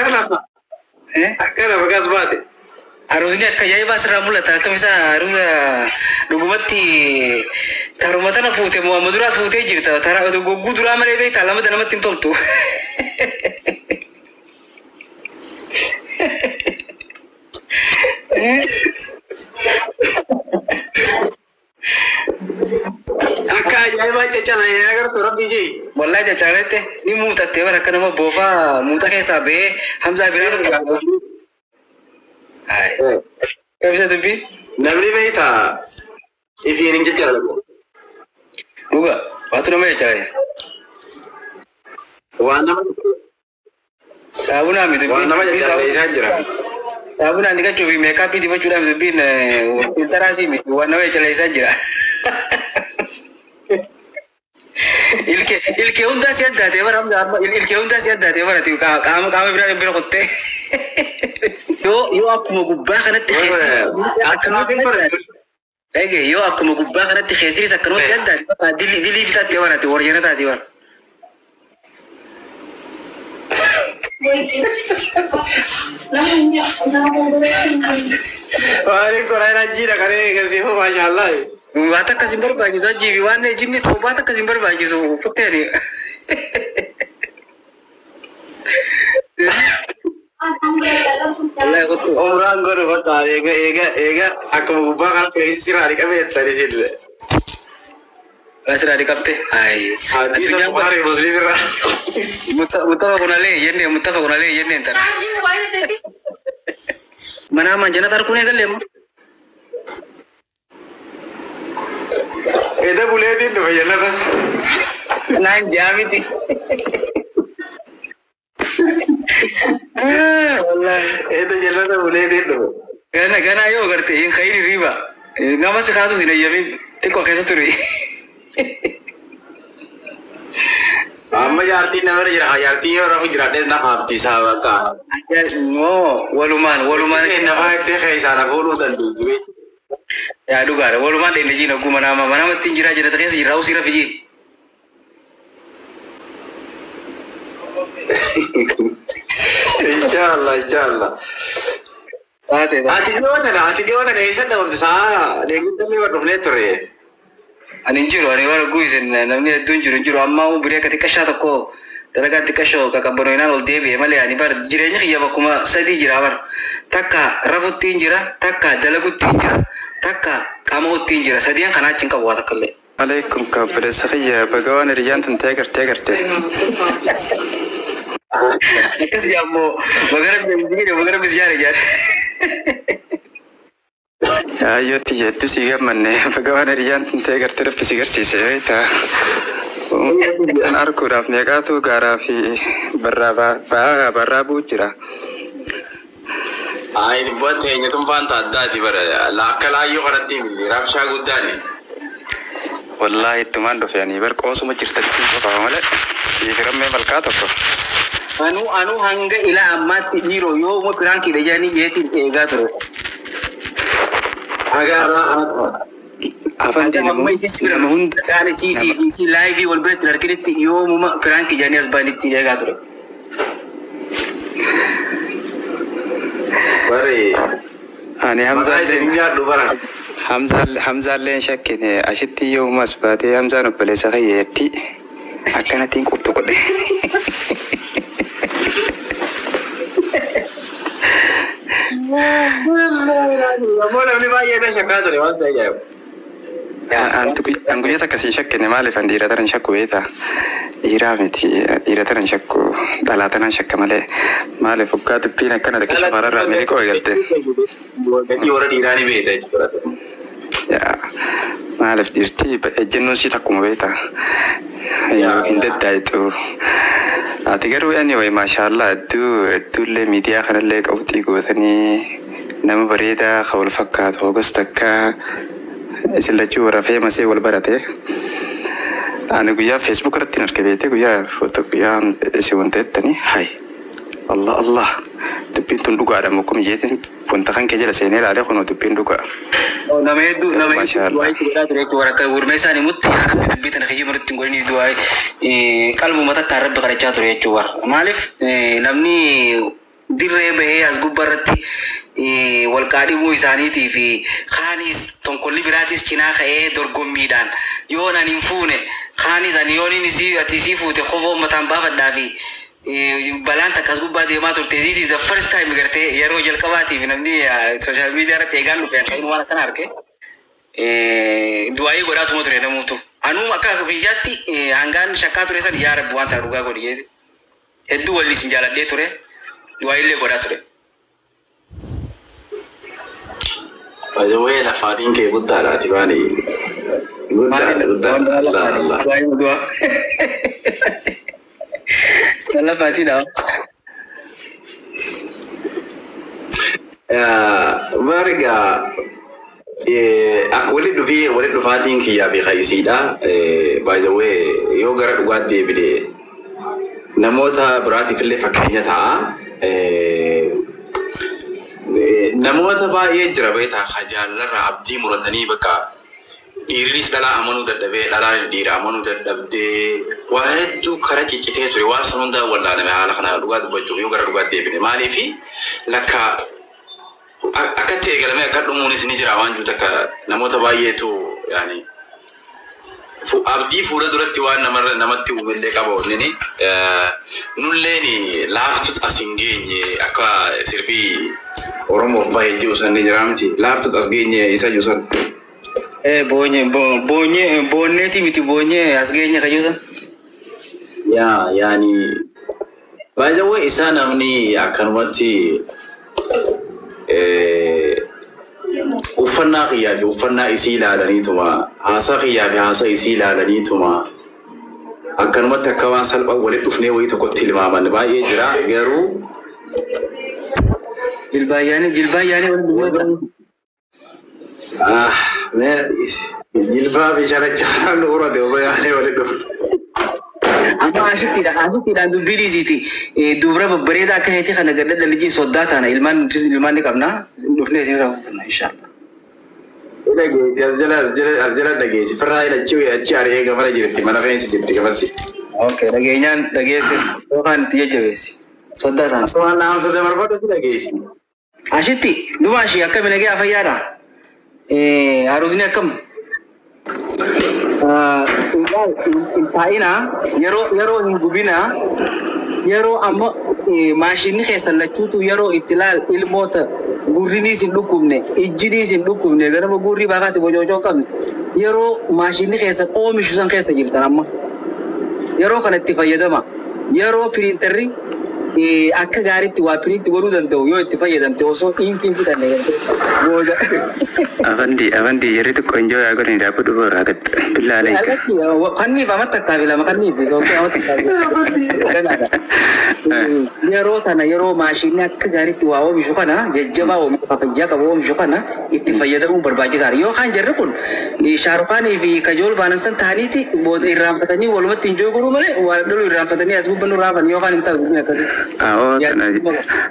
Akka lafa. Akka lafa gas baate. Aruusni akka ajaa'ibaa sirraa mul'ata. Akkam isaa aruusa dhugumatti taruma tana fuute moo amma duraas fuutee jirta. Tara gogguu duraa malee beektaa lamata namatti hin toltu. Akka ajaa'ibaa caccalee agartu rabbi jee. Wallahi caccaalette ni muuxattee bara akka nama boofaa muuxa keessaa ba'ee Hamzaa biraa nutti qaba. Qabisa dubbii. Namni beektaa ifiin hin caccalamu. Dhuga waatu nama caccaleessa. Waan nama Saabunaa miti waan nama caccaleessaa jira. Saabunaan dhiqachuu fi meekaappii dibachuudhaan dubbiin filtaraasii miti waan nama caccaleessaa jira. Ilke ilke hundaa si addaatee bara Hamzaa amma ilke hundaa si addaatee bara qaama qaama biraa bira qottee. Yoo yoo akkuma gubbaa kanatti Eege yoo akkuma gubbaa kanatti keessis akkanuma si addaate dilii dilii bitattee barate warjana taate bara. Waan qoraan ajiidha kan eegasiifu maashaallah. Waan akkas hin barbaachisu ajjiifi waan jinni ta'u waan akkas hin barbaachisu futteeni. Wallahi kottu. Umraan godhu kottaa eega eega eega akkuma gubbaa kanatti keessi sirraa dhiqameessani sille. Asirraa dhiqabte. Ayi. Hadiisa Bukhari Muslim irraa. Muttafa kunalee jennee muttafa kunalee jennee tana. Mana aman jannata arguun eegalle immoo. Eda buleetiin dhufe jannata. Naan jaamiti. Wallahi. Eda jannata buleetiin dhufe. Gana gana yoo garte hin kayin riba. Nama si kaasus hin ayyamin xiqqoo keessa ture. Amma jaartiin namarra jira jaartiin yoo rafu jiraadhee na haafti isaa bakka. Moo walumaan walumaan. Nafaa itti keessaa na fuudhuu dandeessu. Yaa dhugaadha walumaan dheenne jiin hogguu mana ama mana ittiin jiraa jirata keessa jira usii rafi jiin. Inshallah inshallah. Taate taate. Ati dhiyoo tana ati dhiyoo tana eessa dhabamte saa deeggarri bar dhufnee ture. Ani hin jiru ani bara guusin namni hedduun jiru hin jiru amma biree akka xiqqashaa tokko dalagaa xiqqashoo qaqqabbanooyinaan ol deebi'e malee ani bar jireenya kiyya bakkuma sadii jira bar takka rafutti hin jira takka dalagutti hin jira takka qaama'utti hin jira sadiin kanaa achi hin qabu waa takka illee. Alaikum kabbalessa kiyya baga waan hiriyyaan tun ta'e gartee garte. Akkas jaammoo bagara bagara bishaan ijaar. Yaayyootti jettu si gammanne baga waan hiriyyaan tun ta'e gartee rabbi si garsiise beektaa. Kan arguudhaaf meeqaatu gaaraa fi barraa ba'aa barraa bu'u jira. Ayi bu'aan teenya tun faanta addaati bara akka laayyoo kanatti miti rabshaa guddaani. Wallaahi ittumaan dhufe ani bar qoosuma jirtanitti qofa malee siif rammee malkaa tokko. Anuu anuu hanga ilaa ammaatti dhiiroo yoo uma piraankiidha jedhanii jeetiin eegaa ture. Haga irraa kanatti. Afaan diinamu nama hunda Qaani siisii fi isii laayivii wal biratti hin arginitti yoomuma piraankii jedhanii as ba'anitti eegaa ture. Bari ani maqaa isin hin Hamzaallee nyaadhu bara. Hamzaallee hin shakkine ashitti yoomuma as baatee Hamzaan obboleessa kiyyeetti akkanattiin qubtu godhe. Ammoo namni baay'ee na shakkaa ture waan ta'e ajaa'iba. An guyyaa takka siin shakkine maaliif an dhiira tanan shakku beektaa? Dhiiraa miti dhiira tanan shakku dhalaa tanan shakka malee maaliif waggaa dubbiin akkana riqicha shamararraa miliqoo eegalte. Gatii warra dhiiraa ni beekta jechuudha. Yaa maaliif dhiirti ejjennoon sii takkuma beektaa? Hin daddaayitu. Ati garuu anyway maashaallah hedduu hedduullee miidiyaa kanallee qabxii gootanii nama bareedaa ka wal fakkaatu hogas takka isin lachuu warra feemasee wal barate. Ani guyyaa Facebook irratti hin arge beekte guyyaa foto guyyaa isin wanta jettanii hay Allah Allah dubbiin tun dhugaadha mokkuma jeetiin wanta kan kee jala seenee ilaalee kunoo dubbiin dhugaa. Nama hedduu nama hedduu Maashaallah. du'aa itti godhaa ture jechuudha. Akka gurmee isaanii mutti yaa rabbi dubbii tana kiyyuma irratti hin godhini du'aa qalbuma takkaan rabbi kadhachaa ture jechuudha. Maaliif namni Dirree bahee as gubbaarratti wal qaadhimuu isaaniitii fi kaanis tonkolli biraatis cinaa ka'ee dorgommiidhaan yoon ani hin fuune kaanis ani yoon inni isii ati isii fuute qofoo mataan baafadhaa fi balaan takka as gubbaa deemaa turte. This is the first time gartee yeroo jalqabaatiif namni social media irratti eegaan dhufe kan waan akkana arge. Du'aayii godhaatuma ture namuutu. Anuu akka biyyaatti hangaan shakkaa ture san, yaa Rabbi, waan tana dhugaa godhi. Hedduu walli isin jaaladhee ture. Du'aayillee godhaa ture. By the way, lafaatiin kee guddaadha ati baani. Guddaadha, guddaadha. Allah Allah. Du'aayii du'aa. Lafaatiidha. Marga akka walitti dhufee walitti dhufaatiin kiyyaa fi qayisiidha. By the way, yoo gara dhugaatti deebine namoota biraatiif illee fakkeenya ta'a. Namoota baay'ee jira beektaa, ka jaalalarraa abdii muratanii bakka dhiirris dhalaa amanuu dadhabee, dhalaan dhiira amanuu dadhabdee, waa hedduu kara ciccitee ture. Waan san hundaa wallaaname. Haala kana dhugaa dubbachuuf, yoo gara dhugaatti deebine, maaliifi lakka akkatti eegalamee akka dhumuunis ni jira waan jiru takka namoota baay'eetu yaani abdii fuula duratti waan namarra namatti uumellee qaba. Onnini nulleen laaftut as hin geenye, akka sirbii Oromoof bahee jiru san ni jira miti, laaftut as geenye isa jiru san. Boonye boonye boonneeti miti, boonye as geenye kayyuusan. Yaa yaani, by the way, isaa namni akkanumatti uffannaa kiyyaa fi uffannaa isii ilaalaniituma, haasaa kiyyaa fi haasaa isii ilaalaniituma, akkanumatti akka waan salphaa walitti dhufnee wayii tokkotti tilmaaman baay'ee jira garuu. Jilbaayyaanii jilbaayyaanii walitti dhufeetta. Ah, mee jilbaa fi shalacha kanaan nu horate osoo yaanee walitti dhufne. Amma ashittiidhaan dubbii dhiisiiti. Dubra babbareedaa akka heetii kana gadda dhalijii soddaa taana, ilmaan nutis ilmaan ni qabna, dhufnee isin irraa fuufna inshaallah. Dhageessi, as jala as jala as jala dhageessi, firraa achi achi ari'ee gamana jirti, mana feensi jirti gamasi. Okay, dhageenyaan dhageesse yookaan itti jajjabeessi. Soddaa taana. Waan dhaamsa dabarfatu fi dhageessi. Ashitti dhuma ashii akkami, nagee afayyaadha. Haruusni akkam? Hin taa'inaa, yeroo hin gubinaa, yeroo amma maashinni keessan lachuutu yeroo itti laal ilmoota gurriniis hin dhukkubne, ijjiniis hin dhukkubne, ganama gurrii baakaatti bocoocoo qabne, yeroo maashinni keessan oomishu san keessa jirtan amma yeroo kana itti fayyadama. Yeroo piriintarri akka gaariitti waa print godhuu danda'u yoo itti fayyadamte osoo inkiin fixanne booda. Afandi afandi, yerri xiqqoo enjoy yaa godhani, daabboo dhufu irraa gad billaa aleeka. Kanniif amata takkaa fi lama, kanniif amata takkaa fi. Yeroo tana, yeroo maashinni akka gaariitti waa oomishu kana, jajjabaa oomishu, kan fayyaa qabu oomishu kana itti fayyadamuun barbaachisaadha. Yookaan jarri kun Shaarukaanii fi Kajool baanan san ta'aniiti booda irraanfatanii walumatti enjoy godhuu malee, waa dhaluu irraanfatanii as gubbannu raafan yookaan hin taatu dubbiin akkasii. Awoo, kana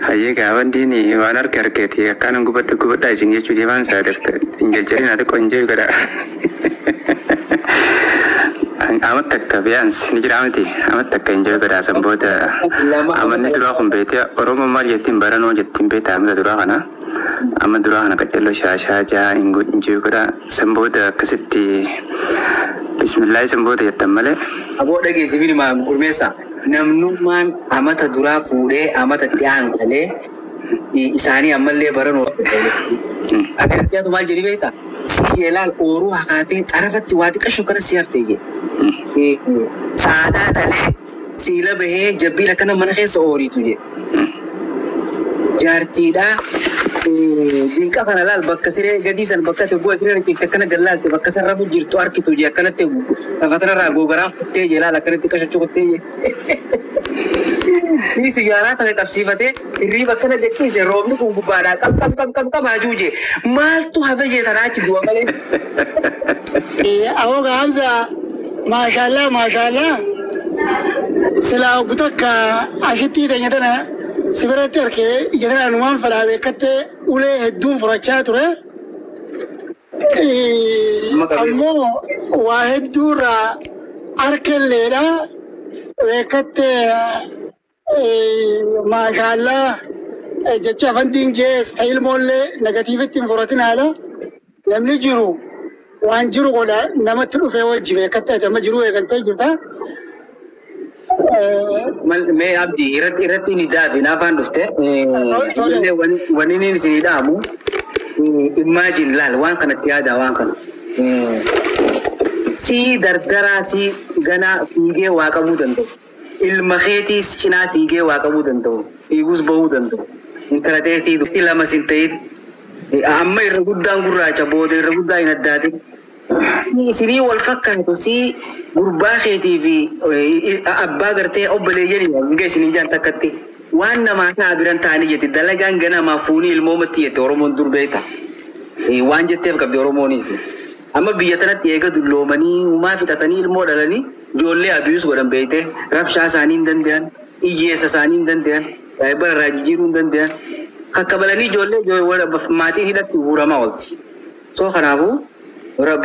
hayyee gaafandiin waan harka harkeeti akkaan gubadhu gubadhaa isin jechuu deemaan isaa dafte hin jajjarin, haa xiqqoo enjoy godha. Amma takka biyyaans ni jira miti, amma takka enjoy godha, san booda amanni duraa kun beetee Oromoo maal jettiin baranoo jettiin beektaa, amma duraa kana, amma duraa kana qaceelloo shaashaa jaa enjoy godha, san booda akkasitti bismillaahi san booda jettan malee. Aboo dhageessi minima gurmeessa. Namnummaan amata duraa fuudhee amata itti aanu galee isaanii ammallee baranoo. Ati dhiyaatu maal jedhi beektaa? Si ilaal, ooruu hakaafee xarafatti waa xiqqashu kana si haftee jee. Saadhaa dhalee siila bahee jabbiin akkana mana keessa ooriitu jee. Jaartiidhaa dinqa kana laal, bakka siree gadii san, bakka ati bu'a siree riqiifte akkana gallaalte, bakka san rafu jirtu arkitu jee, akkanatti lafa tanarraa googaraa kuttee jee, laal akkanatti qashachuu kuttee jee. Inni siggaaraa tana qabsiifatee hirriiba akkana jechiise, roobni kun gubbaadhaa qab qab qab qab qab haajuu jee, maaltu hafe jee, tanaa achi du'a malee. Awoo Hamza, maashaallah maashaallah, silaa oggu takka ashittii teenya tana si biratti arkee ija tana numaan fadhaa beekattee ulee hedduun furachaa ture. Ammoo waa hedduurraa arkelleedha beekattee, maashaallah. Jecha afantiin jees ta ilmoollee negatiivitti hin fudhatin haala namni jiru waan jiru godha namatti dhufee wajji beekatte ati amma jiru eegaltee jirta. Mee Abdii irratti ni daafi naafaan dhufte wanni inni isinii dhaamu imagine laal waan kanatti yaada waan kana. Si dardaraa si ganaa fiigee waa qabuu danda'u. Ilma keetiis cinaa fiigee waa qabuu danda'u. Fiiguus bahuu danda'u. Intala teetii lama sin ta'in amma irra guddaan gurraacha booda irra guddaa hin addaatin. Isinii wal fakkaatu si gurbaa keetii fi abbaa gartee obboleeyyanii hanga isiniin jaan takkatti waan namaa ta'a biran ta'anii jette dalagaan ganamaa fuunii ilmoomatti jette Oromoon dur beekta. Waan jetteef qabdi Oromoonis. Amma biyya tanatti eega dulloomanii uumaa fixatanii ilmoo dhalanii ijoollee abiyuus godhan beekte rabshaa isaanii hin danda'an hiyyeessa isaanii hin danda'an bara irraa jijjiiruu hin danda'an kakkabalanii ijoollee maatiin hidhatti guuramaa oolti. So kanaafuu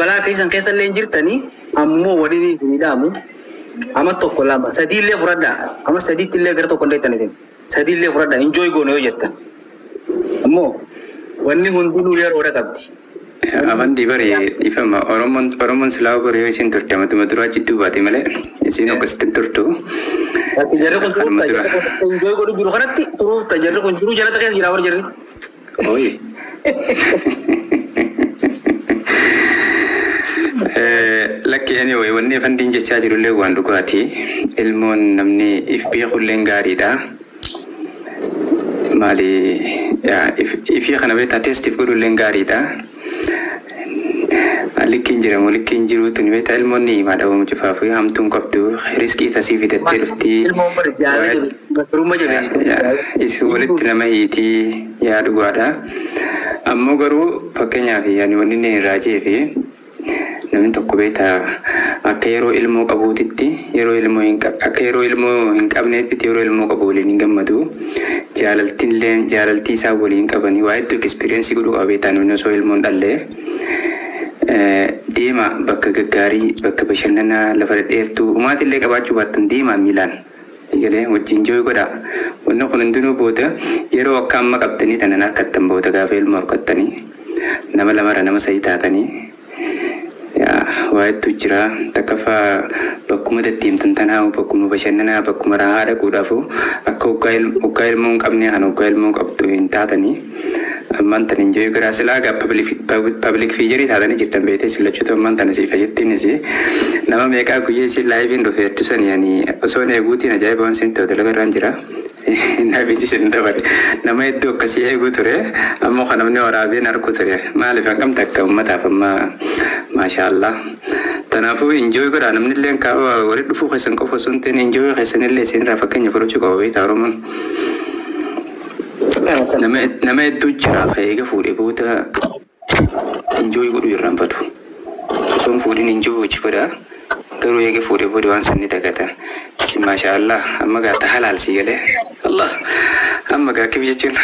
balaa keessan keessa illee hin jirtanii ammoo waliin isinii dhaamu ama tokko lama sadii illee fudhadhaa ama sadiitti illee gara tokko hin deettan isin sadii illee fudhadhaa enjoy goone yoo jettan ammoo wanni hundinuu yeroodha qabdi. Amantii bari dhiifama Oromoon silaa bari yoo isin turte amatuma duraa jidduu baate malee isin akkasitti hin turtu. Jarri kun Kanuma dura. Enjoy godhu jiru kanatti turuufta jarri kun jiru jalatti keessa jira warri jarri. Oyi. Lakki anyway wanni afantiin jechaa jirullee waan dhugaati. Ilmoon namni if beekulleen gaariidha. Maali ifii kana beektaa teestiif godhulleen gaariidha. Likkiin jiramu likkiin jiru tuni beektaa ilmoon ni himaa dhabamu cufaafu hamtuun qabdu riskii tasii fidattee dhufti. Ilmoon bari jaalala firummaa jabeessitu. Isi walitti nama hiitii yaa dhugaadha. Ammoo garuu fakkeenyaaf yani wanni inni irraa jee fi namni tokko beektaa akka yeroo ilmoo qabuutitti yeroo ilmoo hin akka yeroo ilmoo hin qabneetitti yeroo ilmoo qabu waliin hin gammadu. Jaalaltiin jaalaltii isaa waliin qabanii waa hedduu ekspiriyeensii godhuu qaba beektaa namni osoo ilmoo hin dhallee. Deema bakka gaggaarii bakka bashannanaa lafa dhedheertuu umaatillee qabaachuu baattan deemaa miilaan. Sigalee wajjin jooyi godhaa. Wanni kun hundinuu booda yeroo akka amma qabdanii tanan harkattan booda gaafa ilmoo harkattanii nama lamarra nama sadii taatanii waa hedduu jira. Takkaffaa bakkuma deddeemtan tanaa bakkuma bashannanaa bakkuma raahaa dhaquudhaafu akka hoggaa ilmoo hin qabne kan hoggaa ilmoo qabdu hin taatanii. Ammaan tan enjoy godhaa silaa gaa public figure taatanii jirtan beekte silachuutu ammaan tana siif jettiinis nama meeqaa guyyee isin laayiviin dhufe hedduu sani ani osoo hin eeguutiin ajaa'iba waan isin ta'u dalagaa irraan jira. Naafis isin dabale nama hedduu akkasii eeguu ture ammoo kan namni waraabeen argu ture maaliif hangam takka uummataaf amma maashaallah. Kanaafuu enjoy godhaa namni illee kaaba walitti dhufuu keessan qofa osoo hin ta'in enjoy keessan illee isinirraa fakkeenya fudhachuu qaba beektaa Oromoon. Nama hedduu jira kan eega fuudhee booda enjoy godhuu irraanfatu. Osoo hin fuudhin enjoy hojii godhaa garuu eega fuudhee booda waan sanni dagata. Isin maashaallah amma gaa halaal sii galee Allah amma gaa kif jechuun.